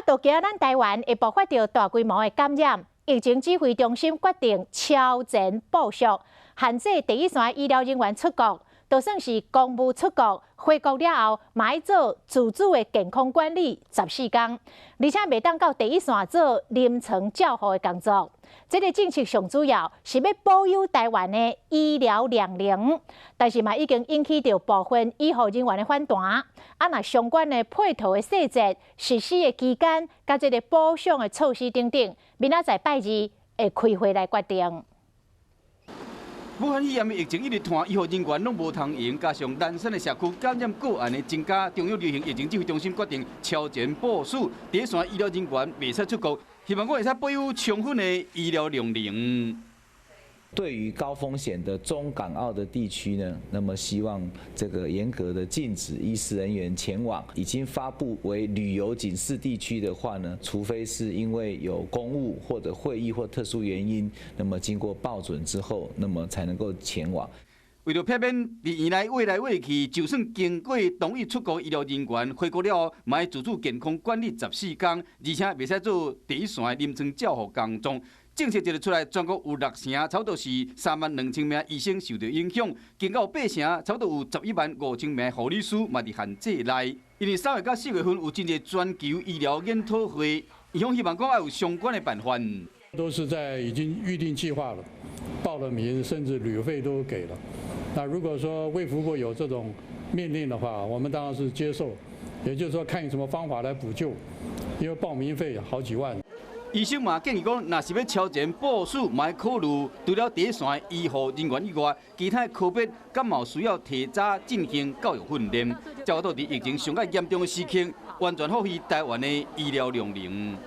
都驚咱台灣會爆發著大規模的感染，疫情指揮中心決定超前部署，限制第一線醫療人員出國，就算是公務出國，回國了後，嘛愛做自主的健康管理14天，而且袂當到第一線做臨床照護的工作。這个政策上主要是欲保有台灣的醫療量能，但是嘛已經引起著部分醫護人員的反彈。啊，若相關的配套的細節、實施的期間、佮這个補償的措施等等，明仔載拜二會開會來決定。武漢肺炎的疫情一直拖，醫護人員攏無通閒，加上南山的社區感染個案的增加，中央流行疫情指揮中心決定超前部署，第一線醫療人員袂使出國，希望講會使保有充分的醫療量能。對於高風險的中港澳的地區呢，那麼希望這個嚴格的禁止醫事人員前往。已經發布為旅遊警示地區的話呢，除非是因為有公務或者會議或特殊原因，那麼經過報准之後，那麼才能夠前往。為著避免佇院內穢來穢去，就算經過同意出國醫療人員回國了後，嘛愛自主健康管理14天，而且袂使做第一線的臨床照護工作。政策一个出來，全國有六成，差不多是3萬2千名醫生受著影響；經到八成，差不多有11萬5千名護理師嘛佇限制內。因為3月佮4月份有真濟全球醫療研討會，伊方希望講愛有相關的辦法。都是在已經預定計劃了，報了名，甚至旅費都給了。那如果說衛福部有這種命令的話，我們當然是接受。也就是說，看有什麼方法來補救，因為報名費好幾萬。醫生嘛建議講，若是欲超前部署，嘛愛考慮除了第一線醫護人員以外，其他科別敢嘛需要提早進行教育訓練，才有法度佇疫情上較嚴重的時刻，完全發揮台灣的醫療量能。